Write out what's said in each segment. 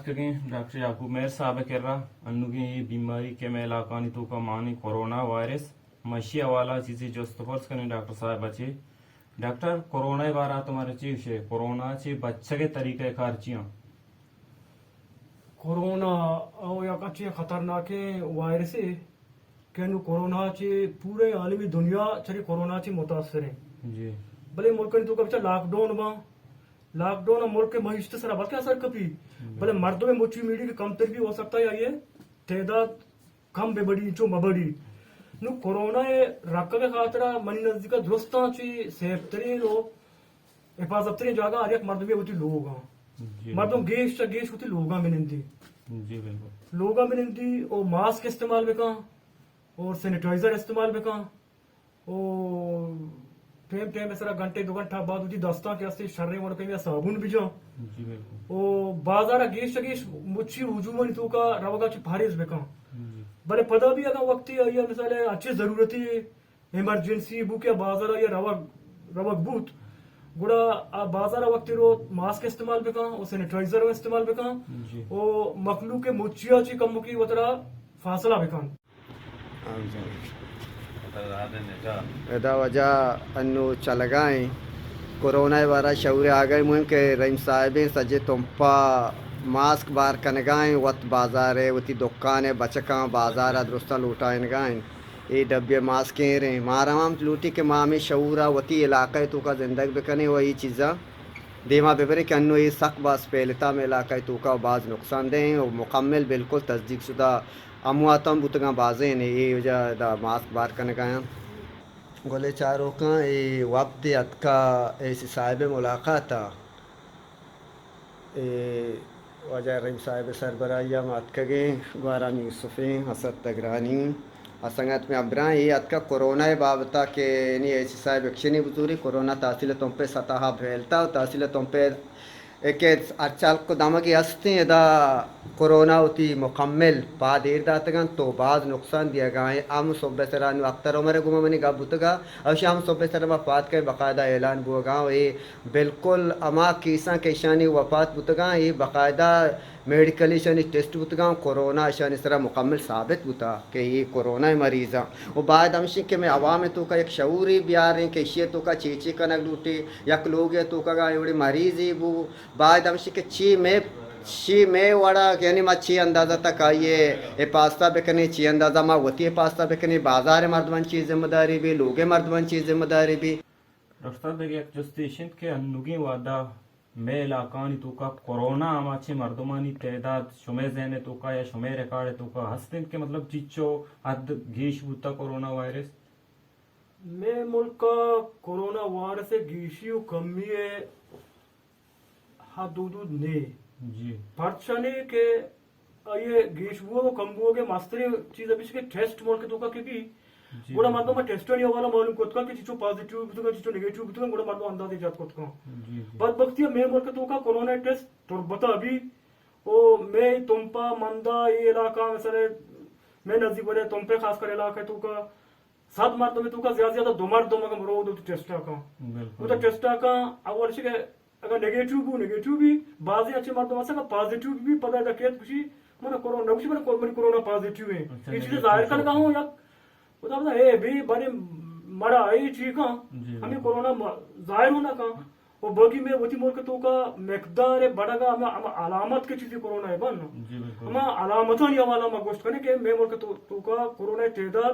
کگیں ڈاکٹر یعقوب مہر صاحب ءِ کرا انوگیں اے بیماری کہ مئے علاقانی توکا مانی کرونا وائرس، ما اشی حوالہ چیزے جست ءُ پرس کنیں ڈاکٹر صاحب ءَ چے۔ ڈاکٹر، کرونا ءِ بارہ ءَ تمہارا چے گوشے؟ کرونا چے بچگ ءِ طریقہ کار چی آں؟ کرونا او یک انچیں خطرناکیں وائرسے کہ انو کرونا چے پورے عالمی دنیا چرے کرونا چے متاثر ہیں۔ جی۔ بلے ملکانی توکا بچار لاک ڈاؤن باں، لاک ڈاؤن ءَ ملک ءِ معیشت ءِ سرا بلکیں اثر کپی، بلے مردم ءِ مچی میڑی کہ کمتر بی، ہو سکتا ہے آئی ءِ تعداد کم بہ بڑی، انچو مہ بڑی۔ نو کرونا ءِ رکگ ءِ خاطرا منی نزدیکا درستاں چی سیف ترین و حفاظت ترین جاگہ ہر یک مردمے وتی لوگ آں۔ جی، مردم بالکل۔ گیش چہ گیش وتی لوگاں بنندی۔ جی، بالکل۔ لوگاں بنندی او ماسک استعمال بکن اور سینیٹائزر استعمال بکن۔ او ٹیم ٹیم ءِ سرا گھنٹے دو گھنٹہ بعد وتی دستاں کہ ہستے شریں وڑ کئی صابون بجاں۔ جی، بالکل۔ او بازار ءَ گیش چہ گیش مچی ہجومانی توکا روگا چہ پہریز بکن۔ جی۔ بلے پدا بھی اگاں وقتی آئی ءَ مثال ءَ اچے ضرورتی ایمرجنسی بو کہ بازار ءَ آئی ءَ روگ، روگ بوت، گڑا آ بازار ءَ وقتی روت ماسک استعمال بکن او سینیٹائزر استعمال بکن۔ جی۔ او مخلوق مچی ءَ چہ کمکی وترا فاصلہ بکن۔ ادا واجہ انو چلگائیں کرونا ءِ بارہ شعور آگاہی مہم کہ رحیم صاحبیں سجے تمپا ماسک بار کنگائیں، وت بازار ءَ وتی دکان ءَ بچکاں بازار ءَ درستاں لوٹائینگائیں۔ اے ڈبے ماسکیں ریں۔ مارا ہم لوٹی کہ ما ہمیں شعور ءَ وتی علاقہ ءِ توکا زندگ بکنیں و اے چیزاں دیما ببریں کہ انو اے سک باز پھیلتا ہمیں علاقہ ءِ توکا باز نقصان دہ ہیں و مکمل بالکل تصدیق شدہ اموات ہم بوتگاں بازیں نے، اے وجہ دا ماسک بار کنگایاں۔ گلے چاروکاں اے وپدے اتکا اے سی صاحب ملاقات ءَ۔ اے واجہ رحیم صاحب سربراہی ءَ ما اتکگیں، گوارام یوسفیں، حسد تگرانی، ءُ سنگت میں ابراں اے اتکا کرونا ءِ بابت ءَ کہ یعنی اے سی صاحب ایکشنی بزوری کرونا تحصیل تمپے سطح ءَ پھیلتا و تحصیل تمپے کہ ہرچ ہلک و دمگے ہستیں، ادا کرونا وتی مکمل پاد ایر داتگ انت تو باز نقصان دیگ ءَ انت۔ ہم صبح سرا نوں اختر عمر ءَ گوما منی گپ بوتگ ءَ، اوشی ہم صبح سرا ما پاد کئیں باقاعدہ اعلان بوگ ءَ انت و اے بالکل ہما کیساں کہ ایشانی وفات بوتگ انت، اے باقاعدہ میڈیکل ایشانی ٹیسٹ بوتگ انت، کرونا ایشانی سرا مکمل ثابت بوتگ کہ اے کرونا ءِ مریض انت۔ و باید ہمشی کہ مئے عوام ءِ توکا یک شعورے بیاریں کہ ایشی ءِ توکا چے چے کنگ لوٹی، یک لوگے ءِ توکا اگاں اے وڑیں مریضے بو، باید ہمشی کہ چی مئے، چی مئے وڑا، یعنی ما چی اندازہ تک آئی ءِ حفاظت ءَ بکنیں، چی اندازہ ما وتی حفاظت ءَ بکنیں، بازار ءِ مردمانی چی ذمہ داری بی، لوگ ءِ مردمانی چی ذمہ داری بی۔ ڈاکٹر صاحب، دگہ یک جستے ایش انت کہ انوگیں وہدا مئے علاقہانی توکا کرونا ءَ ہما چہ مردمانی تعداد شمئے ذہن ءِ توکا یا شمئے ریکارڈ ءِ توکا ہست انت کہ مطلب چیچو حد گیش بوتا کرونا وائرس؟ مئے ملک ءَ کرونا وائرس ءِ گیشی و کمی ءِ حد حدود نے۔ جی۔ پرچا نے کہ آئی ءِ گیش بوگ و کم بوگ ءِ مستریں چیز ہمیش کہ ٹیسٹ ملک ءِ توکا کہ بی، جی، گڑا مردم ءَ ٹیسٹانی حوالہ معلوم کت کن کہ چچو پازیٹیو بوتگاں، چچو نیگیٹیو بوتگاں، گڑا مردم اندازے جت کت کن۔ جی، جی۔ بدبختی ءَ مئے ملک ءِ توکا کرونا ٹیسٹ تربت ءَ بی، او مئے تمپا مندا اے علاقہ مثلا مئے نزیک ورے تمپے خاص کر علاقہ ءِ توکا صد مردم ءِ توکا زیات زیات دو مردم اگاں مرو تو ٹیسٹ ءَ کن۔ بالکل۔ تو ٹیسٹ ءَ کن، اول چہ کہ اگاں نیگیٹیو بو، نیگیٹیو بی، بازیں اچے مردم ہستن کہ پازیٹیو بی، پدا ادا کیت گوشی، من کرونا، نہ گوشی من کور-، منی کرونا پازیٹیو ہیں۔ اچھا، یہ چیزیں نیگیٹیو ظاہر کن شو۔ گا ہوں یک، خدا بدا، اے بی بنے مڑا اے چی کن، جی، ہمیں بالکل۔ کرونا م-، ظاہر ہونا کن۔ و باقی میں وتی ملک توکا مقدار بڑگا ہم، ہم علامت کے چیزیں کرونا ہے بن۔ جی، بالکل۔ ہما علامتانی حوالہ ما گوشت کنے کہ میں ملک تو-، توکا کرونا تعداد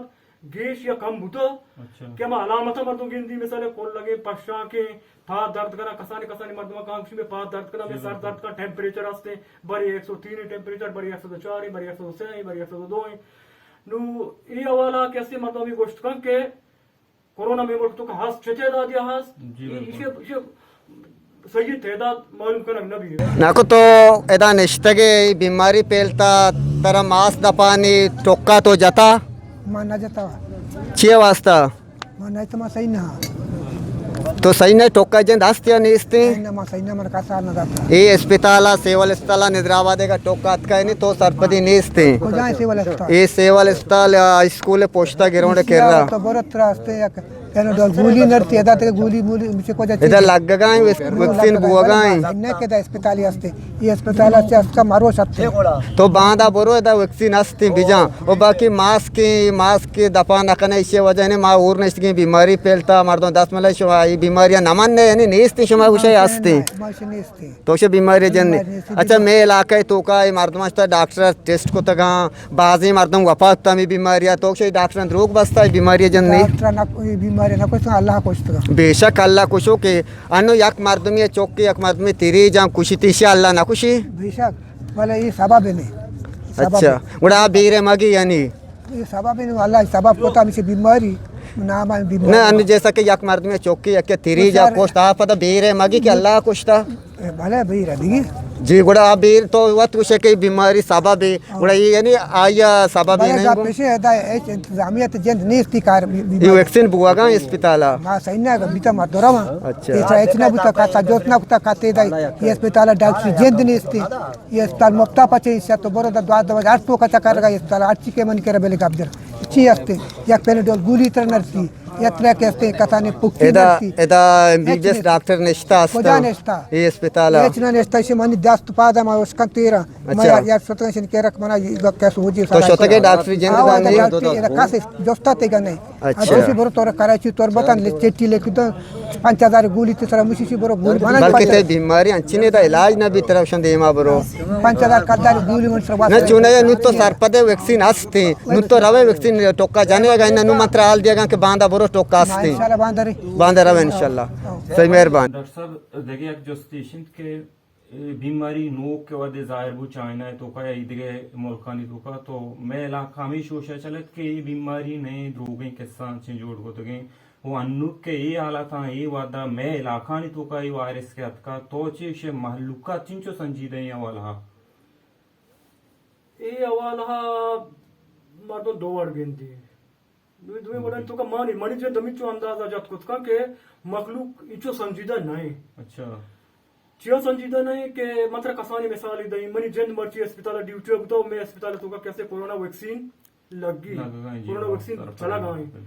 گیش یا کم بوتہ، اچھا۔ کہ ہما علامت مردم گندی، مثال کل لگے پشاکیں، پاد درد کنا، کسانی کسانی مردم کان کشی میں پاد درد کنا، میں جی، سر بالکل۔ درد کنا، ٹیمپریچر ہستے، بری ایک سو تین ٹیمپریچر، بری ایک سو چار، بری ایک سو سے، بری ایک سو دو۔ نو اے حوالہ کہ ہستے مردم یہ گوشت کن کہ کرونا میں ملک توکا ہست، چہ تعداد یا ہست، جی، بالکل۔ اسے، اسے صحیح تعداد معلوم کنگ نہ بی۔ ناکو تو ادا نشتگے، ای بیماری پیلتا، ترا ماس دپانی ٹوکا تو جتا؟ ما نہ جتا۔ چیے واسطہ؟ ما نہ تو ما صحیح نہ۔ تو صحیح نہ، ٹوکا جند ہست یا نیستے؟ نہ، ما صحیح نہ، من کا سال نہ جتا۔ اے اسپتال، سیول اسپتال، نظر آباد کا ٹوکا اتکا نہیں تو سرپدی نیستے۔ کجا ہے سیول اسپتال؟ اے سیول اسپتال، آ، اسکول پوشتا گراؤنڈ کرا۔ تو برت راستے یک پیناڈول گولی نرتی، ادا تک گولی مولی مچے کو جاتی۔ ادا لگگا ایں، ویس-، ویکسین بوگا ایں۔ نہ کہ ادا اسپتال ہستے، یہ اسپتال ہستے، اس کا مروش ہستے۔ تو باندا برو، ادا ویکسین ہستے بجان۔ او باقی ماسک، ماسک دپا نہ کنے، اسی وجہ نے ما اور نشتگیں بیماری پھیلتا، مردم دست ملے شما، یہ بیماریاں نہ من نے، یعنی نیستی شما گوشے ہستے۔ ما شے نیستی۔ تو شے بیماری جن نے۔ بیماری نیستی۔ اچھا، میں علاقہ توکا یہ مردم اشتا ڈاکٹر ٹیسٹ کو تگا، بازیں مردم وفات کتا ہمے بیماری ء۔ تو گوشے ڈاکٹراں دروگ بستا، اے بیماری ء جند نی؟ ڈاکٹر نہ، اے بیماری نہ کشتگ، اللہ کشتگ۔ بے شک اللہ کشو کہ انو یک مردمی چوکے، یک مردمی تیری جان کشی تیشی اللہ نہ کشی؟ بے شک، بلے اے سبب نہیں۔ سبب اچھا، ہے۔ گڑا آ بیرے مگی یعنی؟ اے سبب نہیں، اللہ سبب کتا ہمیشہ بیماری، نام ہے بیماری۔ نہ، انو جیسا کہ یک مردمی چوکے، یک تیری جا بچار کشتا، آ پدا بیرے مگی کہ اللہ کشتا؟ اے بلے بیر دیگی۔ جی، گڑا آ بیر تو وت گوشے کہ بیماری سبب ہے، گڑا یہ یعنی آیا سبب ہی بلے نہیں گپ گو؟ پیشے ادا ہیچ انتظامیہ تے جند نیستی کار بی-، بی-، یہ ویکسین بوگا اسپتالا؟ ما صحیح نہ بیتا ما درا ما۔ اچھا۔ ایسا ہیچ نہ بوتا کھاتا، جوت نہ کتا کھاتے دا۔ یہ اسپتالا ڈاکٹر جند نیستی۔ یہ اسپتال مفتا پچے، اس تو برو دا دوا دوا ہر تو کا چکر لگا، یہ اسپتال ہر چی کے من کرا بلے گپ در۔ چی ہستے؟ یک پیناڈول گولی تر نرسی۔ یترا کہ استے کسانیں پکی ادا، نشتی۔ ادا ایم بی بی ایس ہچ نیست۔ ڈاکٹر نشتہ است؟ کجا نشتہ؟ اے اسپتال ء؟ ہچ نہ نشتہ، ایشی منی دست پاد ء ما اشکن تیرا۔ اچھا۔ ما یار شتگن شن کہ رک منا کس ہو جی تو سارا شتگے ایشی۔ ڈاکٹر جند آؤ، دانی؟ ڈاکٹر اے کس جستا تے گنے۔ اچھا۔ ایشی برو تو کراچی تربت ء چٹی لکھ دو، پنچ ہزار گولی تے سرا مشی، ایشی برو گولی بنا بلکہ تے بیماری انچنے دا علاج نہ بیترا شن دیما برو۔ پنچ ہزار کلدار گولی من سرا نہ چونے نو تو سرپدے ویکسین ہستے۔ نو تو روے ویکسین ٹوکا جانے گا، نو من ترا حال دیگا کہ باندا برو ٹوکا ہستے۔ انشاءاللہ باندا رے۔ باندا روے انشاءاللہ۔ صحیح مہربان۔ ڈاکٹر صاحب، دگہ یک جستی اشنت کہ اے بیماری نوک کہ وھدے ظاہر بو چائنا ء توکا یا ای دگہ ملکانی توکا، تو مئے علاقہ ہمے شوشہ چلت کہ اے بیماری نئے دروگیں قصہ انچیں جوڑ کتگیں و انوک کہ اے حالاتاں اے وھدا مئے علاقانی توکا اے وائرس کہ اتکا، تو چے گشئے مہلوکا چنچو سنجیدہ ایں حوالہ ء؟ اے حوالہ ء مردم دو وڑ گندی۔ دوئیں، دوئیں وڑانی توکا مانی، منی جند ہمینچو اندازہ جت کت کن کہ مخلوق اینچو سنجیدہ نہ ایں۔ اچھا۔ چیا سنجیدہ نہ ایں کہ من ترا کسانیں مثالے دئیں، منی جند مرچی اسپتال ء ڈیوٹی ء بوتا و مئے اسپتال ء توکا کسے کورونا ویکسین لگی۔ لگگا ایں، جی، کورونا ہاں، ویکسین سرپد چلگا ایں۔ بالکل۔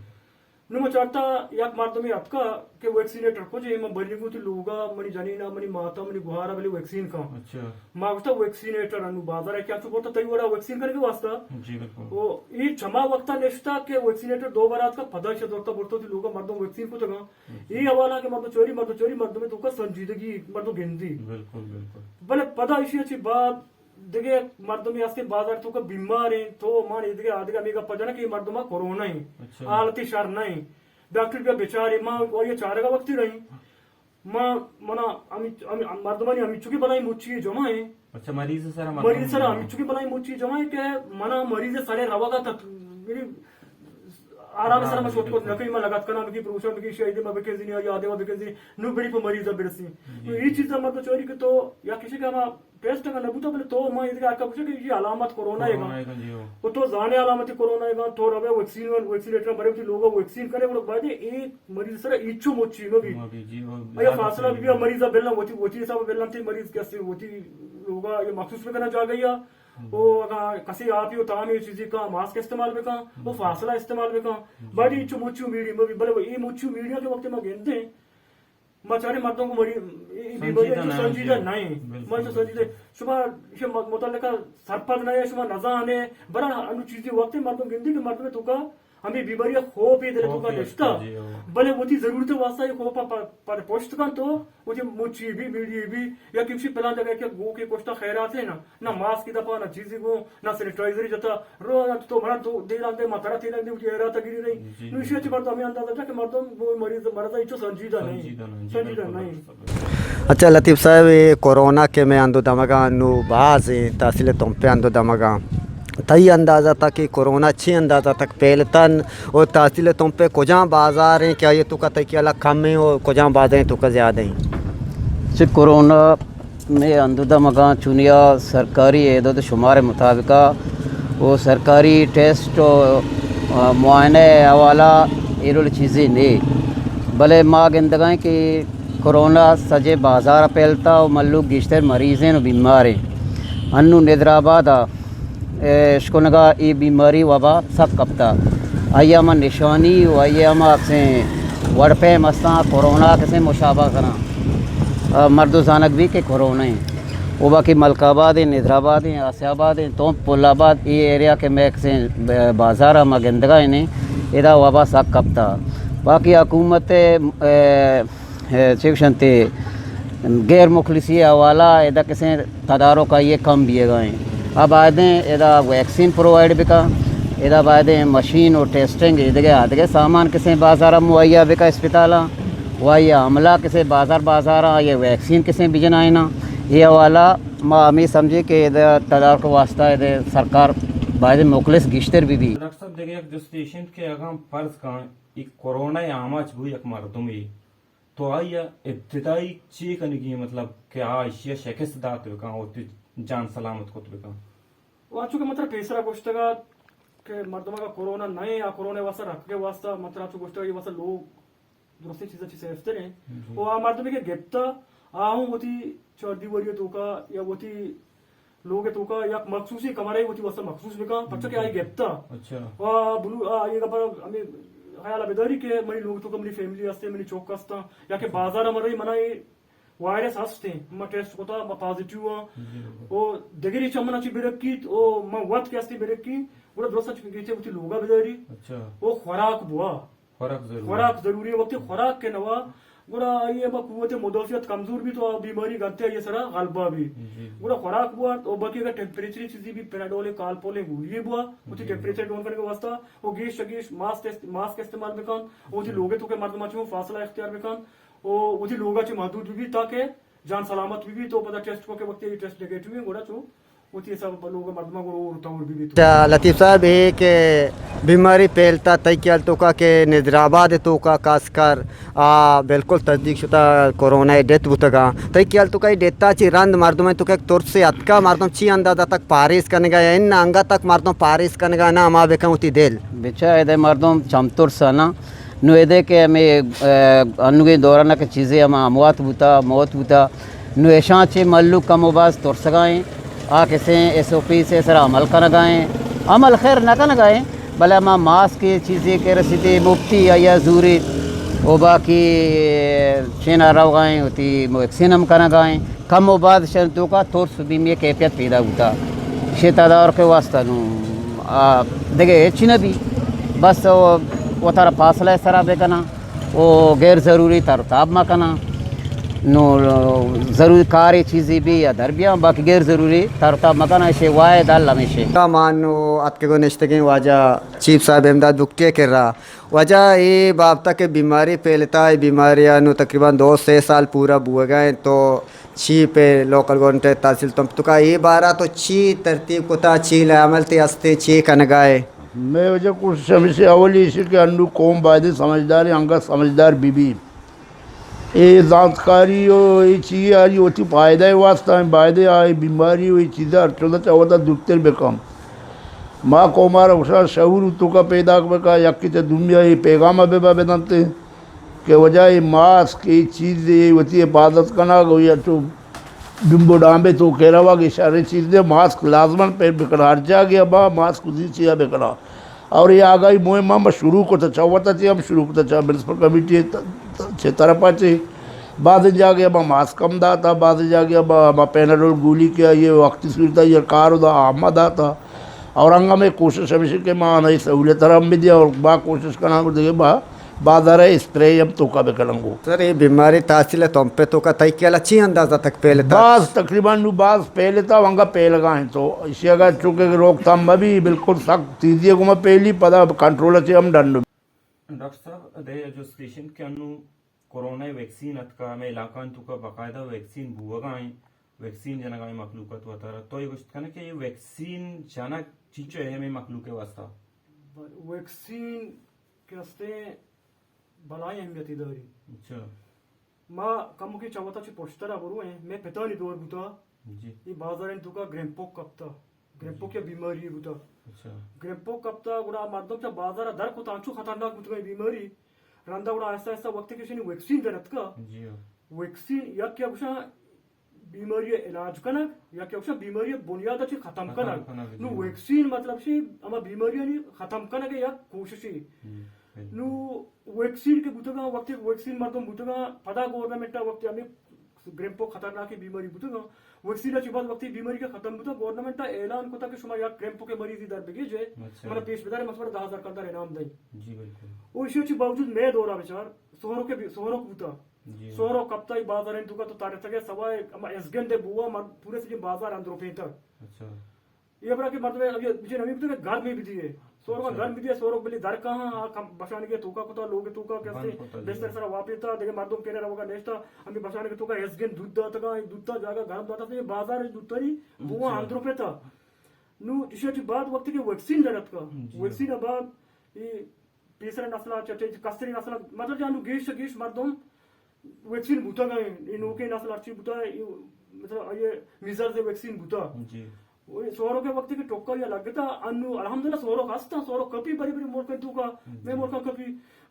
نوں ما چارتا یک مردمے اتکا کہ ویکسینیٹر کجے، من برینگو تی لوگا، منی جنینا، منی ماتا، منی گوہارا بلے ویکسین کن۔ اچھا۔ ما گوشتا ویکسینیٹر انو بازار ء کہ انچو برتا تئی وڑا ویکسین کنگے واسطہ۔ جی، بالکل۔ او اے چما وقتا نشتا کہ ویکسینیٹر دو بار آتکا، پدا ایشا زرتا برتا تی لوگا مردم ویکسین کتگا۔ جی۔ اے حوالہ کہ مردم چوری، مردم چوری، مردم توکا سنجیدگی مردم گندی۔ بالکل، بالکل۔ بلے پدا ایشی چی بعد دگہ مردمے ہستیں بازار توکا بیمار ایں، تو من اے دگہ آ دگہ ہمے گپا جناں کہ اے مردما کورونا ایں، اچھا۔ حالت شر نہ ایں، ڈاکٹر بیا بچارے، ما آئی چارگا وقتی رہیں۔ ما، منا ہمی، ہمی، مردمانی ہمینچکیں بلاہیں مچی جمع ایں۔ اچھا، مریض سرا مردم مریض سرا جمع۔ ہمینچکیں بلاہیں مچی جمع ایں کہ منا مریض سرے روگا تک، یعنی آرام سرا ما شوت کت نہ کنیں، ما لگت کناں بکی پروشاں بکی شہید ما بکنزینی یا یادے ما بکنزینی، نو بری پہ مریض برسی۔ جی۔ تو اے چیزا مردم چوری کہ تو یا کسی کہ ہما ٹیسٹ اگاں نہ بوتا، بلے تو ما ایدگہ حق ء گوشاں کہ اے علامت کورونا ء کرونا گاں۔ ء گاں، جی ہو۔ و تو زانے علامت کورونا ء گاں، تو روے ویکسین، ویکسینیٹر برے وتی لوگ ء ویکسین کرے، گڑا باید اے مریض سرا ہچو مچی مہ بی۔ مہ بی، جی ہو۔ آیا فاصلہ بی، بی مریض ء بلن وتی، وتی حساب ء بلن تے مریض کسی وتی لوگ ء یا مخصوص بکناں جاگہ یا۔ ہم۔ او اگاں کسی آپی و تامی چیزی کا ماسک استعمال بکن، او ہم۔ فاصلہ استعمال بکن۔ جی۔ باید ہچو مچی میڑی مہ بی، بلے اے مچی میڑی کہ وقت ما گندیں، ما چاریں مردم کو مری-، اے، اے بیماری سنجیدہ انچو نہ ایں، سنجیدہ جی۔ نہ ایں۔ بالکل، ما چو سنجیدہ، بالکل۔ شما ایشی م-، متعلقہ سرپد نہ ایں، شما نزان ایں، برا انو چیزی وقت مردم گندی کہ مردم توکا ہمیں بیماری خوف اے دل توکا خوف اے نشتا۔ جی، ہاں۔ بلے وتی ضرورت واسطہ اے خوف پ-، پ-، پر پشت کن تو وتی مچی بی، میڑی بی، یا کسی پلان جگہ کہ گو کے کشتا خیرات ایں نا، نہ ماسک دپا، نہ چیزی گو، نہ سینیٹائزر جتا، رو تو منا تو دیر آندے، ما ترا تیر آندے، وتی حیرات گیری رہی۔ جی۔ نو ایشی چی مردم ہمیں اندازہ جا کہ مردم وہ مریض، مرض ہے، چو سنجیدہ نہیں۔ سنجیدہ نہیں، جی، سنجیدہ بالکل، نہیں۔ بالکل۔ اچھا لطیف صاحب، یہ کورونا کہ مئے ہندو دمگاں نو باز ایں، تحصیل تمپ ء ہندو دمگاں۔ تئی اندازہ تک یہ کورونا چی اندازہ تک پھیلتن و تحصیل تمپ ء کجام بازار ایں کہ آئی توکا تئی خیالا کم ایں و کجام بازار ایں توکا زیادہ ایں؟ چہ کورونا مئے ہندو دمگاں چونیا سرکاری اعداد و شمار مطابقا و سرکاری ٹیسٹ و، آ، معائنہ حوالہ ایرول چیزے نے، بلے ما گندگائیں کہ کورونا سجے بازار پھیلتا و ملوک گیشتر مریضیں و بیماریں۔ انو ندرآبادا، اے، اشکنگا اے بیماری وبا سک کپتا۔ آئی ہما نشانی و آئی ہما اکسیں وڑ پیم استاں، کرونا کسے مشابہ کناں۔ آ، مردو زانگ بی کہ کرونا ایں۔ او باقی ملک آباد ایں، ندر آباد ایں، آسیا آباد ایں، تمپ پل آباد، اے ایریا کہ مئے کسے ب-، بازار ءَ ما گندگا ایں، ادا وبا سک کپتا۔ باقی حکومت، اے، اے، چے گوشنتے، غیر مخلصی حوالہ ادا کسے تدارک آئی کم بیگا ایں۔ آ بایدیں ادا ویکسین پرووائیڈ بکا، ادا بایدیں مشین و ٹیسٹنگ، ایدگہ آدگہ سامان کسے بازار مہیا بکا اسپتالاں، و آئی عملہ کسے بازار بازاراں، آئی ویکسین کسے بجنائینا۔ اے حوالہ ما ہمیں سمجھے کہ ادا تدارک واسطہ ادا سرکار باید مخلص گیشتر بی بی۔ ڈاکٹر صاحب، دگہ یک جستے ایش انت کہ اگاں فرض کن اے کرونا آماچ بو یک مردمے، تو آئی ءَ ابتدائی چے کنگی ایں، مطلب کہ آ ایشی ءَ شکست دات بکن، وتی جان سلامت کت بکن؟ و انچو کہ من ترا پیسرا گوشتگ ات کہ مردم اگاں کرونا نہ ایں، آ کرونا ءِ واسطہ رکھگ ءِ واسطہ من ترا انچو گوشتگ ات، اے واسطہ لوگ درستیں چیزاں چہ سیف تر ایں۔ جی۔ و آ مردمے کہ گپتا، آ ہوں وتی چاردیواری ءِ توکا یا وتی لوگ ءِ توکا یک مخصوصیں کمرہ وتی واسطہ مخصوص بکن، پرچا کہ آئی گپتا۔ اچھا۔ و بلو-، آ، اے گپا ہمیں خیال ءَ بداری کہ منی لوگ ءِ توکا منی فیملی ہستے، منی چک ہستاں، یا کہ بازار ءَ من رئی، منا اے وائرس ہستیں، ما ٹیسٹ کتا، ما پازیٹیو آں۔ جی، بالکل۔ او دگرے چہ منا چی برکیت، او ما وت کہ ہستے برکیں، گڑا درست چی گیتے وتی لوگا بداری۔ اچھا۔ او خوراک بوا۔ خوراک ضروری۔ خوراک ضروری ایں، وقتی خوراک کہ نوا، گڑا آئی ءِ ہما قوت مدافعت کمزور بیت و بیماری گنتے آئی ءِ سرا غلبہ بیت۔ جی، جی۔ گڑا خوراک بوارت و باقی اگر ٹیمپریچر چیزی بھی، پیناڈول، کالپول گولی بوا، وتی ٹیمپریچر ڈون کنگ ءِ واسطہ، و گیش چہ گیش ماسک است-، ماسک استعمال بکن، و وتی لوگ ءِ توکا مردماں چوں فاصلہ اختیار بکن، و وتی لوگا چہ محدود بہ بیت تاکہ جان سلامت بہ بیت، و پدا ٹیسٹ کو کہ وقتی ٹیسٹ نیگیٹو ایں، گڑا چو وتی حساب ءَ لوگ ءِ مردماں گوں اور طور بہ بیت۔ اچھا، لطیف صاحب، اے کہ بیماری پھیلتا، تئی خیال توکا کہ نظر آباد توکا خاص کر، آ، بالکل تصدیق شتا کرونا ءِ ڈیتھ بوتگا۔ تئی خیال توکا اے ڈیتھا چی رند مردم توکا یک ترسے اتکا، مردم چی اندازہ تک پاریز کنگا یا ان انگا تک مردم پاریز کنگا نا ہما بکن وتی دل؟ بچا ادے مردم چم ترسا نا۔ نوں ادے کہ ہمے، ا، انوگیں دوران کہ چیزے ہما اموات بوتا، موت بوتا، نوں اشاں چہ مھلوک کم و باز ترسگا ایں، آ کسیں ایس او پیز ءِ سرا عمل کنگا ایں، عمل خیر نہ کنگا ایں، بلے ہما ماسک ءِ چیزے کہ رسیتے مفتی آئی ءَ زوریت، و باقی چینا روگا ایں، وتی ویکسین ہم کنگا ایں۔ کم و باز شن توکا ترس و بیمی کیفیت پیدا بوتا۔ شے تدارک واسطہ نوں، آ، دگہ ہچ نہ بی۔ بس و، وتارا فاصلہ سرا بکناں و غیر ضروری تر و تاب مکناں۔ نوں ضروری کارے چیزے بی یا در بیاں، باقی غیر ضروری تر و تاب مکناں۔ شے واحد حل ہمیشے۔ ما نوں اتکگ و نشتگیں واجہ چیف صاحب امداد بگٹی ءِ کرا۔ واجہ، اے بابت ءَ کہ بیماری پھیلتا، اے بیماری ءَ نوں تقریباً دو سے سال پورا بوگا انت، تو چی پہ لوکل گورنمنٹ ءِ تحصیل تمپ توکا اے بارہ تو چی ترتیب کتا، چی لائحہ عمل تئی ہستیں، چی کنگا ئے؟ مئے واجہ کوشش ہمیش ایں، اولی ایش کہ انوں قوم بایدیں سمجھدار ایں، انگت سمجھدار بہ بی۔ اے زانتکاری و اے چیز آئی وتی فائدہ ءِ واسطہ ایں، بایدیں آ اے بیماری و اے چیزاں ہر چودا چہ وتا دورتر بکن۔ ما قوم ءَ را گوشاں شعور توکا پیداک بکا، یکے چہ دومی ءَ اے پیغام ءَ ببا بدنت کہ واجہ اے ماسک، اے چیز، اے وتی حفاظت کنگ و یا چو ڈمب و ڈامبے توکے روگ، اے شریں چیز دے، ماسک لازماً پہن بکن، ہر جاگہ با ماسک وتی چیا بکن۔ اور اے آگاہی مہم ہم شروع کتا، چہ وتا چہ ہم شروع کتا، چہ میونسپل کمیٹی ت-، ت-، چہ طرفا چہ بازیں جاگہ با ماسک ہم داتا، بازیں جاگہ با ہما پیناڈول گولی کہ آئی وقتی صورت آئی کار دا ہما داتا۔ اور انگا مئے کوشش ہمیش ایں کہ ما آناں اے سہولت ہم بدیاں اور با کوشش کناں کہ دگہ با بازار ءَ اسپرے ہم توکا بکناں گوں۔ سر، اے بیماری تحصیل تمپ ءِ توکا تئی خیال ءَ چی اندازہ تک پھیلتا؟ باز تقریباً نوں باز پھیلتا و انگا پھیلگا انت، تو ایشی اگاں چونکہ روک تھام مہ بی، بالکل سخت تیزی ءَ گوما پھیلی، پدا کنٹرول ءَ چہ ہم ڈن۔ ڈاکٹر صاحب، دے ایجوکیشن کہ انوں کرونا ویکسین اتکا، ہمے علاقہ توکا باقاعدہ ویکسین بوگا ایں، ویکسین جنگا ایں مخلوق ءَ، تو وتارا تو اے گوشت کنے کہ اے ویکسین جنگ چنچو اہم ایں مخلوق ءِ واسطہ؟ ویکسین کہ ہستیں بلاہیں اہمیتے داری۔ اچھا۔ ما کمکے چہ وتا چہ پشترا برو ایں، مئے پتانی دور بوتا، جی۔ اے بازارانی توکا گرین پوک کپتا، گرین پوک یا بیماری بوتا۔ اچھا۔ گرین پوک کپتا، گڑا مردم چہ بازارا در کتا، انچو خطرناک بوتگا اے بیماری۔ رندا گڑا آہستہ آہستہ وقتے کہ اشانی ویکسین در اتکا، جی ہاں۔ ویکسین یک یا گوشاں بیماری ءِ علاج کنگ، یا کہ گوشاں بیماری ءِ بنیاد ءَ چہ ختم ختم کنگ۔ کنگ، نوں جی۔ ویکسین مطلب چی؟ ہما بیماریانی ختم کنگ ءِ یک کوششے۔ جی، بالکل۔ نوں ویکسین کہ بوتگاں، وقتی ویکسین مردم بوتگاں، پدا گورنمنٹ ءَ وقتی ہمیں گریمپو خطرناکیں بیماری بوتگاں، ویکسین ءَ چہ بعد وقتی بیماری کہ ختم بوتگ، گورنمنٹ ءَ اعلان کتگ کہ شما یک گریمپو کے مریضی در بگیجے، اچھا۔ منا پیش بدارے، من شمارا دہ ہزار کلدار انعام دیں۔ جی، بالکل۔ او ایشی چہ باوجود مئے دورا بچار، سہرو کے بی-، سہرو بوتا۔ جی۔ سہرو کپتا ای بازاریں توکا تو تارتگے سوائے اما ازگندے بوا مر-، پورے سجیں بازار اندر پیتگ۔ اچھا۔ اے ہبرا کہ مردم ءَ ابھی بچے نمی بوتگ کہ گرمی بدیے۔ سورو اچھا۔ گرمی بدیے، سورو بلی در کہاں، آ کم بشانگے توکا کتا، لوگ توکا کہ بند کتا، جی۔ بستر سرا واپیتا، دیگه مردم کینے روگا نشتا، ہمیں بشانگے توکا ازگن دود داتگا، دود تا جاگا گرم داتا، یہ بازار دود تری، بوا اچھا۔ اندر پیتا۔ نو، ایشی چہ بعد وقتی کہ ویکسین درتکا، جی۔ ویکسین بعد، یہ پیسر نسل ءَ چہ، چہ کستریں نسل ءَ، مطلب جانو گیش گیش مردم ویکسین بوتگ ایں، اے نوکیں نسل ہرچی بوتا، اے مطلب اے میزلز ویکسین بوتا۔ جی۔ او سورو کے وقت کہ ٹوکا یا لگتا، انو الحمدللہ سورو ہستا، سورو کپی بری بری ملک توکا، جی۔ میں ملک کپی،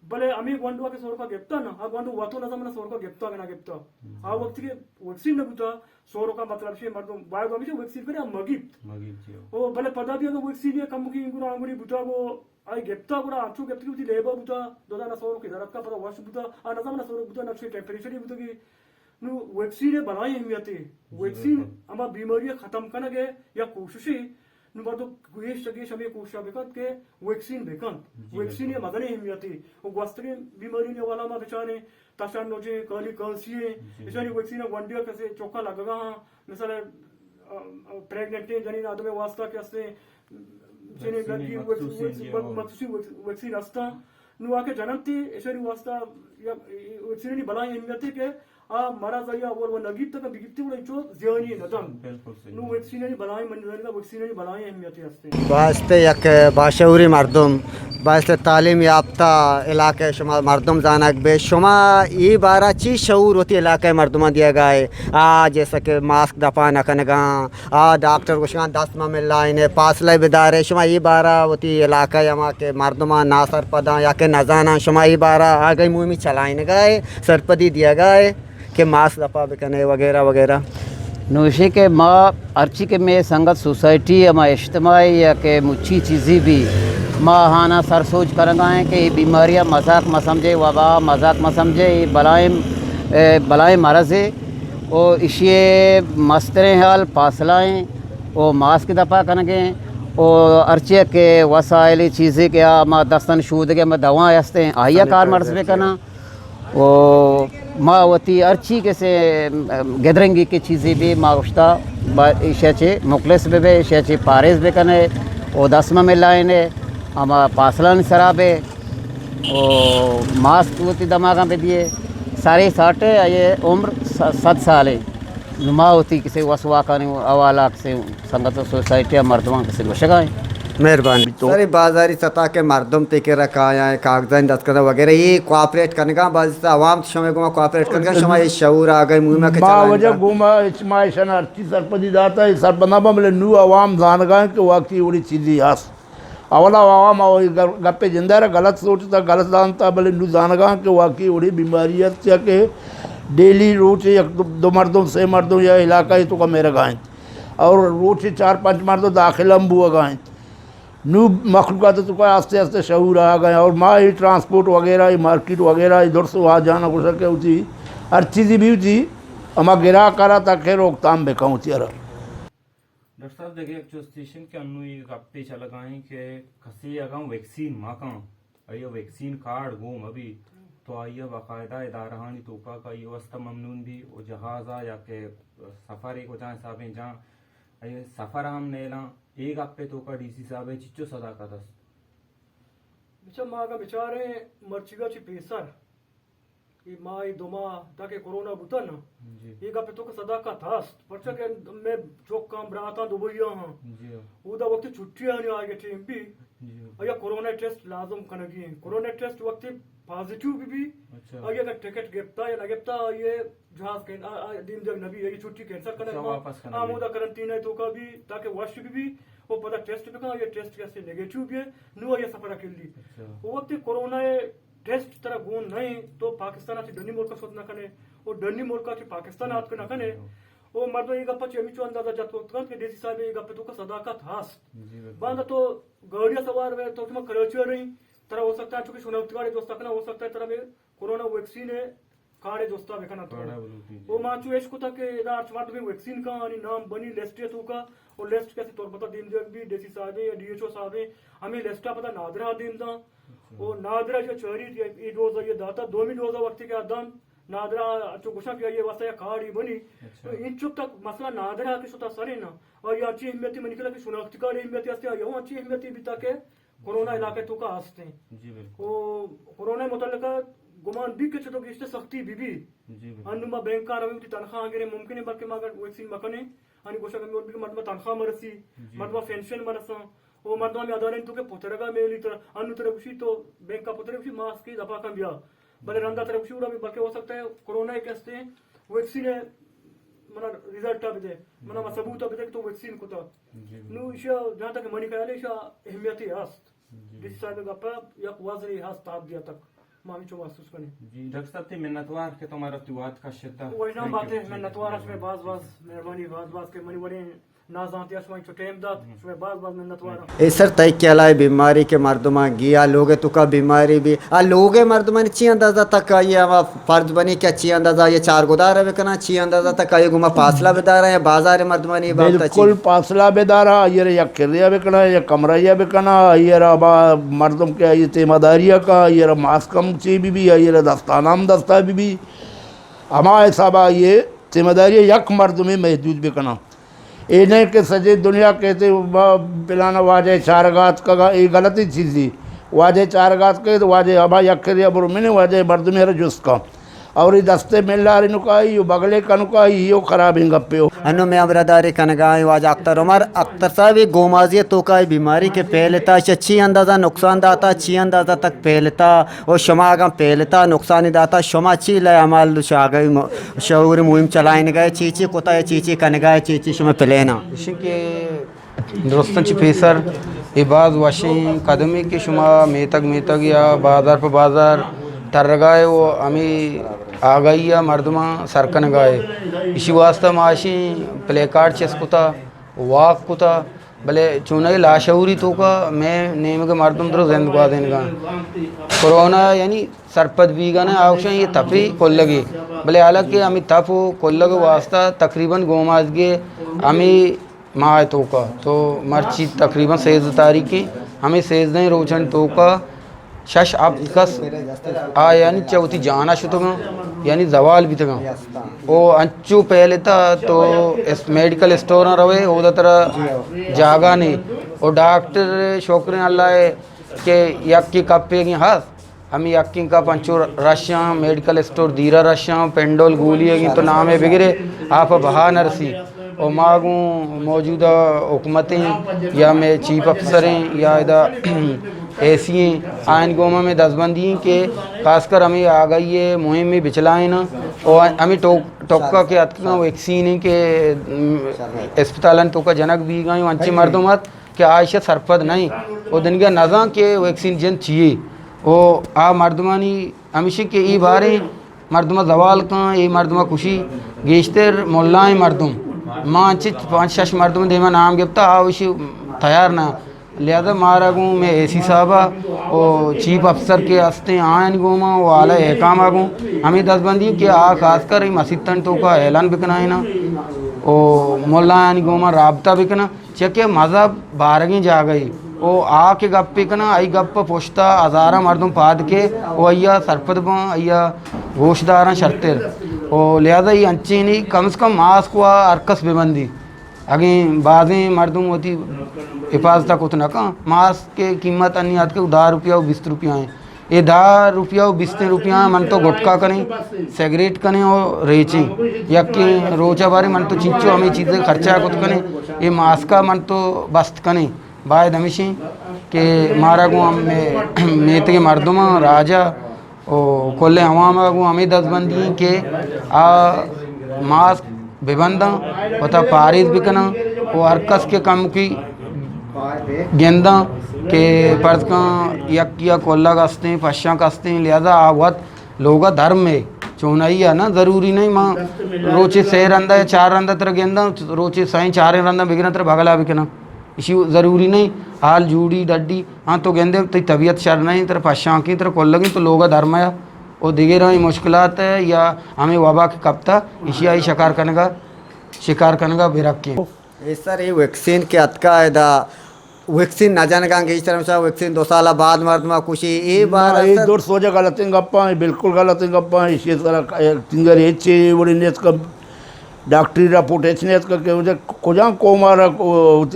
بلے ہمیں گونڈو کے سورو کا گپتا نا، آ گونڈو واتو نظام نا سورو کا گپتا کہ نہ گپتا۔ جی۔ آ وقت کہ ویکسین نہ بوتا، سورو کا مطلب شے مردم باید ہمیشہ ویکسین کرے، مگیت۔ مگیت، جی۔ او بلے پدا بھی اگر ویکسین یا کم کی انگور آنگوری بوتا گو، آئی گپتا گڑا انچو گپت کہ وتی لیبا بوتا، دو دانا سورو کہ درتکا پدا وش بوتا، آ نظام نا سورو بوتا، نقشے ٹیمپریچر بوتا کہ نو ویکسین بلاہیں اہمیت ہے۔ جی، ویکسین بالکل۔ ہما بیماری ختم کنگ ہے یا کوشش ہے، نو مردم گیش چہ گیش ہمیں کوشش بکنت کہ ویکسین بکنت۔ جی، ویکسین بالکل۔ مزنیں اہمیت ہے۔ و گوستگیں بیماری نے والا ما بچاریں، تشنجیں، کالی کانسی ہیں، جی۔ اشانی ویکسین گونڈیا کسے چوکا لگگا ہاں، مثلا، ا، ا، پریگننٹیں جنین آدم واسطہ کہ ہستیں، چنین ویکسین لگی، ویکس-، مخصوصیں ویکس-، جی، ہو۔ مخصوصیں ویکس-، ویکسین ہستاں۔ نو آ کہ جننتی اشانی واسطہ یا ویکسینانی بلاہیں اہمیت ہے کہ آ مرض یا اول و نگیت تک بگیتی وڑا چو زیانی ندن۔ بالکل صحیح۔ نو ویکسینانی بلاہیں من زانگا ویکسینانی بلاہیں اہمیت ہستیں۔ بایست یک باشعوری مردم، بایست تعلیم یافتہ علاقہ شما مردم زانگ بے، شما ای بارا چی شعور وتی علاقہ مردمان دیگا ہے؟ آ جیسا کہ ماسک دپا نہ کنگاں، آ ڈاکٹر گوشگاں دست ما ملائینے، فاصلہ بدارے، شما ای بارا وتی علاقہ ہما کہ مردمان ناسرپداں یا کہ نزاناں، شما ای بارا آگہی مہمی چلائینگا ہے، سرپدی دیگا ہے کہ ماسک دپا بکنے وغیرہ وغیرہ؟ نوشی کہ ما ہرچی کہ مئے سنگت سوسائٹی یا ما اجتماعی یا کہ مچی چیزی بھی، ما ہانا سر سوج کرنگا ہیں کہ یہ بیماریاں مذاق مہ سمجھے، وبا مذاق مہ سمجھے، یہ بلائیں، اے، بلائیں مرض ہے۔ و اشی مستریں حال فاصلہ ہیں، و ماسک دپا کنگیں، و ہرچی کہ وسائل چیزے کہ آ ما دستن شودگے ما دوا ہستیں، آئی کار مرض بکناں۔ و ما وتی ہرچی کسے گدرنگی کے چیزے بھی ما اشتا با ایشا چے مخلص بہ بے، ایشا چے پاریز بکنے، و دست ما ملائنے، ہما پاسلان سرا بے، و ماسک وتی دماغاں بدیے۔ سارے ساٹے آئیے عمر س-، صد سالے۔ نما وتی کسے وسواکانی حوالہ کسے سنگت و سوسائٹی ء مردماں کسے گوشگا ایں۔ مہربانی۔ سر، بازاری سطح کے مردم تئی کرا کایاں، کاغذانی دستکتاں وغیرہ، یہ کوآپریٹ کنگا، بعض عوام تو شما گوما کوآپریٹ کنگا، شما یہ شعور آگاہی مہم کہ ما چلائیں وجہ گا۔ گوما اچ ما ایشان ہرچی سرپدی داتا، یہ سرپد نہ بلے نو عوام زانگا کہ واقعی وڑی چیزی ہست۔ اولا عوام او گر-، گپے جندارا غلط سوچتا، غلط زانتا، بلے نو زانگا کہ واقعی وڑی بیماری ہست یا کہ ڈیلی روچے یک دو، دو مردم، سے مردم یا علاقہ تو کا میرا گائیں۔ اور روچے چار پانچ مردم داخل ہم بوگا انت۔ نو مخلوقات تو کا آستے آستے شعور آ گئے اور ما یہ ٹرانسپورٹ وغیرہ، یہ مارکیٹ وغیرہ، یہ درس وا جانا گوشا کہ ہوتی، ہر چیزی بھی ہوتی، ہما گرا کرا تک روک تام بکا ہوتی ارا۔ ڈاکٹر صاحب، دگہ یک جستے ایش انت کہ انوں اے گپے چلگا انت کہ کسے اگاں ویکسین مہ کن، آئی ء ویکسین کارڈ گون مہ بیت، تو آئی ء باقاعدہ ادارہانی توکا کہ آئی ء واستہ ممنون بی و جہاز ء یا کہ سفر ء کجا حسابیں جاں، آئی ء سفر ء ہم نیلاں۔ اے گپ ء توکا ڈی سی صاحب ء چچو صداقت است؟ بچا ما اگاں بچاریں مرچیگا چہ پیسر اے ماہ، اے دو ماہ، تاکہ کرونا بوتن نا، جی۔ اے گپ تو کہ صداقت ہست، پرچا کہ مئے چوکاں براتاں دبئی ء ہاں۔ جی۔ اودا وقت چھٹی آنی آئے ٹیم بھی، جی۔ آیا کرونا ٹیسٹ لازم کنگی ہیں۔ کرونا ٹیسٹ وقت پازیٹیو بھی بھی، اچھا۔ آیا اگر ٹکٹ گپتا یا نہ گپتا، آئیے جہاز کین-، آ، آ، دیم دیگ نبی، آئی چھٹی کینسل کنگ اچھا، ما۔ واپس کنگ آ، بھی۔ مودا کرنٹین ہے تو کا بھی، تاکہ وش بھی بھی، وہ پتا ٹیسٹ بکن، آئی ٹیسٹ کیسے نیگیٹیو بھی ہے، نو آئی سفر اکیلی۔ اچھا۔ وہ وقت کرونا ہے، ٹیسٹ ترا گون نہ ایں تو پاکستان ء چہ ڈنی ملک ء شت نہ کنے، او ڈنی ملک ء چہ پاکستان ء آتک نہ کنے۔ او مردم اے گپ ء چہ ہمیچو اندازہ جت کت کنت کہ ڈی سی صاحب اے گپ ء توکا صداقت ہست۔ جی، بالکل۔ باندا تو گاڑی ء سوار بئے، تو شما کراچی ء رہی، ترا ہو سکتا ہے چونکہ شناختی کارڈ جستا کنا، ہو سکتا ہے ترا بے کورونا ویکسین ہے کارڈ جستا بکنا تو۔ کارڈ بلوٹی، جی۔ او ما چو اش کتا کہ ادا ہرچ مردمے ویکسین کا آنی نام بنی لسٹ توکا، او لسٹ کسی تربتا دیم دیگ بی، ڈی سی صاحب یا ڈی ایچ او صاحب، ہمیں لسٹا پتا نادرا دیم دا۔ اچھا۔ او نادرا جو چاری اے ڈوز یہ داتا، دومی ڈوز وقتی کہ آدم نادرا چو گوشاں کہ یہ واسطہ یا کارڈ ہی بنی۔ اچھا۔ تو انچو تک مسئلہ نادرا کہ شتا سرے نا، اور یہ اچھی اہمیتی منی کلا کہ شناختی کارڈ اہمیتی ہستے، یہ اچھی اہمیتی بھی تاکہ کورونا علاقہ توکا ہستیں۔ جی، بالکل۔ او کورونا متعلقہ گمان بھی کہ چطور گیشتر سختی بھی بھی۔ جی، بالکل۔ انو ما بینک کار ہمیں وتی تنخواہ آگرے ممکن ہے، بلکہ ما اگر ویکسین مکنے، آنی گوشگ ہمیں اور بھی کہ مردم تنخواہ مرسی، جی۔ مردم پینشن مرساں، او مردم ہمیں ادارے تو کہ پترگا میلی تر، انو تر گوشی تو بینک کا پترے گوشی ماسک کی دفعہ کم بیا۔ بلے رندا تر گوشی اڑا بھی بلکہ ہو سکتا ہے کورونا ایک ہستے ویکسین ہے، منا رزلٹ بدے، منا ما ثبوت بدے کہ تو ویکسین کتا۔ جی، بالکل۔ نو ایشا جہاں تک منی خیال ہے ایشا اہمیتی ہست۔ جی۔ ڈی سی صاحب گپا یک وزنی ہست آپ دیا تک ما ہمیں چو محسوس کنیں۔ جی، ڈاکٹر صاحب، تی منتوار کہ تو مارا تی وقت کشتا۔ وجنام بات ہے، منتوار اش میں باز باز مہربانی، باز باز کہ منی وڑیں نازانتی اش میں چو ٹائم دات، شمے باز باز منتوار۔ اے سر تئی خیال ء بیماری کہ مردماں گیا لوگ توکا بیماری بھی، آ لوگ مردمانی چی اندازہ تک آئی ہما فرض بنی کہ چی اندازہ یہ چارگدار بکناں، چی اندازہ تک آئی گوما فاصلہ بداراں یا بازار مردمانی بابت چی؟ بالکل فاصلہ بداراں، آئی را یک کریا بکناں، یک کمرہ یا بکناں، آئی را با مردم کہ آئی تیمہ داری کا، آئی را ماسک ہم چی بی بی، آئی را دستانہ ہم دستا بی بی، ہما حساب آئی تیمہ داری یک مردمے محدود بکناں۔ اے نہ کہ سجے دنیا کہتے با پلانا واجہ چارگات کا، اے غلطی چیزی۔ واجہ چارگات کے تو واجہ ہما یک کریا برو منے واجہ مردمے را جست کا۔ اور یہ دستے ملاری نکائی، یہ بغلے کا نکائی، یہ خرابیں گپے ہو۔ انو میں ہمراہ داری کنگائیں واجہ اختر عمر۔ اختر صاحب، یہ گومازی توکا یہ بیماری کے پھیلتا، چہ چی اندازہ نقصان داتا، چی اندازہ تک پھیلتا؟ و شما اگاں پھیلتا نقصانی داتا، شما چی لئے عمل شاگئی م-، شعور مہم چلائینگا، چی چی کتا، چی چی کنگا، چی چی شما پلینا؟ اشی کہ درستاں چی پیسر اے باز وشیں قدمے کہ شما میتگ میتگ یا بازار پہ بازار ترگا ئے و ہمے آگاہی ء مردماں سر کنگا ئے۔ اشی واسطہ ما اشی پلے کارڈ چست کتا، واک کتا، بلے چونائی لاشعوری توکا مئے نیمگ مردم درو زند گوازینگا۔ کرونا یعنی سرپد بیگا نہ، آوشاں یہ تپی کلگی، بلے حالانکہ ہمیں تپ و کلگ واسطہ تقریباً گومازگی ہمیں ماہ توکا تو مرچی تقریباً سیزدہ تاریخ ہیں، ہمیں سیزدہ روچن توکا شش ہپت کس آ یعنی چہ وتی جانا شتگاں، یعنی زوال بیتگاں۔ او انچو پہلے تا تو اس-، میڈیکل اسٹوراں روے، اودا ترا جاگہ نہیں۔ او ڈاکٹر شکریں اللہ ہے کہ یکی کپے گی ہست، ہمیں یکیں کپ انچو رشاں، میڈیکل اسٹور دیرا رشاں، پینڈول گولی گی تو نامے بگرے، آپ بہا نرسی۔ و ما گوں موجودہ حکومتیں یا مئے چیف افسریں یا ادا اے سی ایں، آئین گوما مئے دزبندی ایں کہ خاص کر ہمیں آگاہی مہم بچلائیں و ہمیں ٹوک-، ٹوکا کہ اتکاں ویکسین ایں کہ، م، اسپتالانی توکا جنگ بیگائیں و انچیں مردم ات کہ آ ایشا سرپد نہ ایں و دنگا نزاں کہ ویکسین جنت چیے و آ مردمانی ہمیشی کہ ای باریں مردم زوال کن، ای مردم کشی گیشتر ملائیں مردم۔ ما انچت پانچ شش مردم دیما نام گپتا، آ وشی تیار نہ۔ لہذا مارا گوں میں اے سی صاحبہ و چیف افسر کے ہستیں آئین گوما و اعلی حکامہ گوں ہمیں دستبندی کہ آ خاص کر ای مسیتن توکا اعلان بکنائینا و ملایانی گوما رابطہ بکنا۔ چہ کہ مذہب بارگیں جاگہے و آ کہ گپے کناں، آئی گپ ء پشت ء ہزاراں مردم پاد کے و آئی ء سرپد باں، آئی ء گوش داراں شرتر۔ و لہذا ای انچینی کم از کم ماسک و ہر کس بہ بندی۔ اگیں بازیں مردم وتی حفاظت ء کت نہ کن، ماسک ء قیمت انی اتک دہ روپیہ و بیست روپیہ ایں۔ اے دہ روپیہ و بیست روپیہ من تو گٹکا کنیں، سگریٹ کنیں و ریچیں۔ یکیں روچ ء بارے من تو چنچو ہمے چیزیں خرچہ کت کنیں، اے ماسک ء من تو بست کنیں۔ باید ہمیشیں کہ مارا گوں ہم میتگ مردماں، راج ء و کل عوام ء گوں ہمے دزبندی ایں کہ آ ماسک بہ بنداں، وتا پاریز بکناں و ہر کس کہ کمکی گنداں کہ پرز کن یک یا کلگ استیں، پشانک استیں، لہذا آ وت لوگ ء دھرم ء چونائی ء نہ ضروری نہیں، ما روچے سئے رند ء یا چار رند ء ترا گنداں، روچے سئیں چاریں رند ء بگراں ترا بغلا بکناں۔ ایشی ضروری نہیں، حال جوڑی ڈڈی، ہاں تو گندے تئی طبیعت شر نہیں، ترا پشانکی، ترا کلگی، تو لوگا درمیا، او دیگه رہی مشکلات ہے یا ہمیں وبا کے کپتا، ایشی آئی شکار کنگا، شکار کنگا برکیں۔ اے سر، اے ویکسین کہ اتکا ادا، ویکسین نہ جنگاں گیشتر ہمیشہ ویکسین دو سال بعد مردم کشی۔ اے بار نہ، اے سر، درست وجہ غلطیں گپاں، اے بالکل غلطیں گپاں۔ ایشی سر تنگر ہچ وڑی نیت کا، ڈاکٹری رپورٹ ہچ نیت کا کہ وجہ کجام قوم آرا،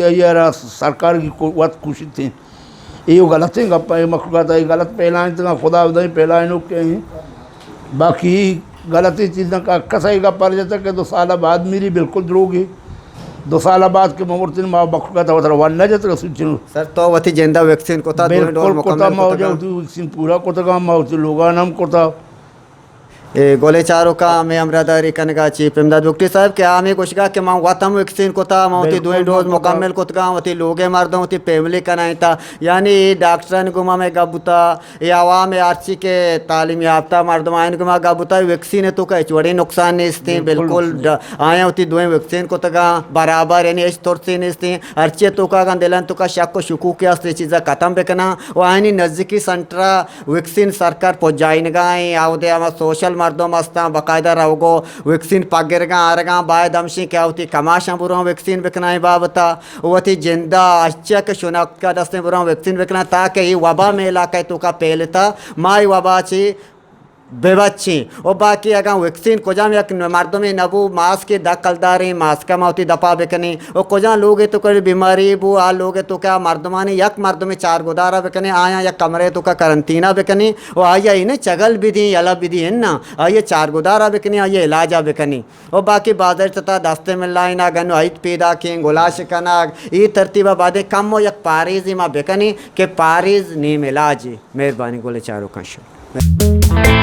آئی آرا سرکار کی وت کشیت ہیں۔ اے غلطیں گپاں، اے مخلوقات اے غلط پھیلائیں تنگا، خدا بدائیں پھیلائیں لوگ کے ہیں۔ باقی غلطیں چیزاں کا کسا اے گپ پر جتا کہ دو سال بعد میری، بالکل دروگی۔ دو سال بعد کہ ممرتن ما بخت کا تو ون نہ جتا سوچنو۔ سر، تو وتی جندا ویکسین کتا، دوئیں ڈوز بالکل کتا، مکمل ما کتا؟ وتی ویکسین پورا کتا، ما وتی لوگان ہم کتا۔ اے گولے چاروکا ہمیں ہمراہ داری کنگا چی پمداد بگٹی صاحب کہ ہمیں گوشگا کہ من وت ہم ویکسین کتا، من وتی دوئیں ڈوز مکمل کتگا، وتی لوگے مردم، وتی فیملی کنائیں تا، یعنی اے ڈاکٹرانی گوما میں گپ بوتا، اے عوام ہرچی کہ تعلیم یافتہ مردم آئین گوما گپ بوتا، ویکسین توکا ہچ وڑیں نقصان نیستیں، بالکل بالکل نقصان۔ ڈ-، آیاں وتی دوئیں ویکسین کتگاں برابر، یعنی ہچ ترسے نیستیں۔ ہرچی توکا اگاں دلان توکا شک و شکوکے است، اے چیزا ختم بکناں و آئینی نزدیکی سنٹرا ویکسین سرکار پجائینگا ایں، آودے ہما سوشل مردم استاں، باقاعدہ روگو ویکسین پگرگاں آرگاں، باید ہمشیں کہ آ وتی کماشاں برواں ویکسین بکنائیں بابتا، و وتی جندا ہرچیا کہ شناخت کارڈ استیں برواں ویکسین بکناں، تاکہ اے وبا مئے علاقہ توکا پھیلتا، ما اے وبا چی ببچیں۔ و باقی اگاں ویکسین کجام یک مردمے نبو، ماسکے دہ کلداریں، ماسکا ما وتی دپا بکنیں۔ و کجام لوگے توکا بیماری بو، آ لوگے توکا مردمانی یک مردمے چارگدارا بکنیں، آیاں یک کمرے توکا قرنطینہ بکنیں و آئیا اے نہ چگل بدیں، یلہ بدیں، اناں، آئیا چارگدارا بکنیں، آئیا علاجا بکنیں۔ و باقی بازار تتا دست ملائینگ، گنو ہیت پیداکیں، گلاش کنگ، اے ترتیبا بادیں کم و یک پاریزے ما بکنیں کہ پاریز نیم علاجے۔ مہربانی گل چاروکاں شما۔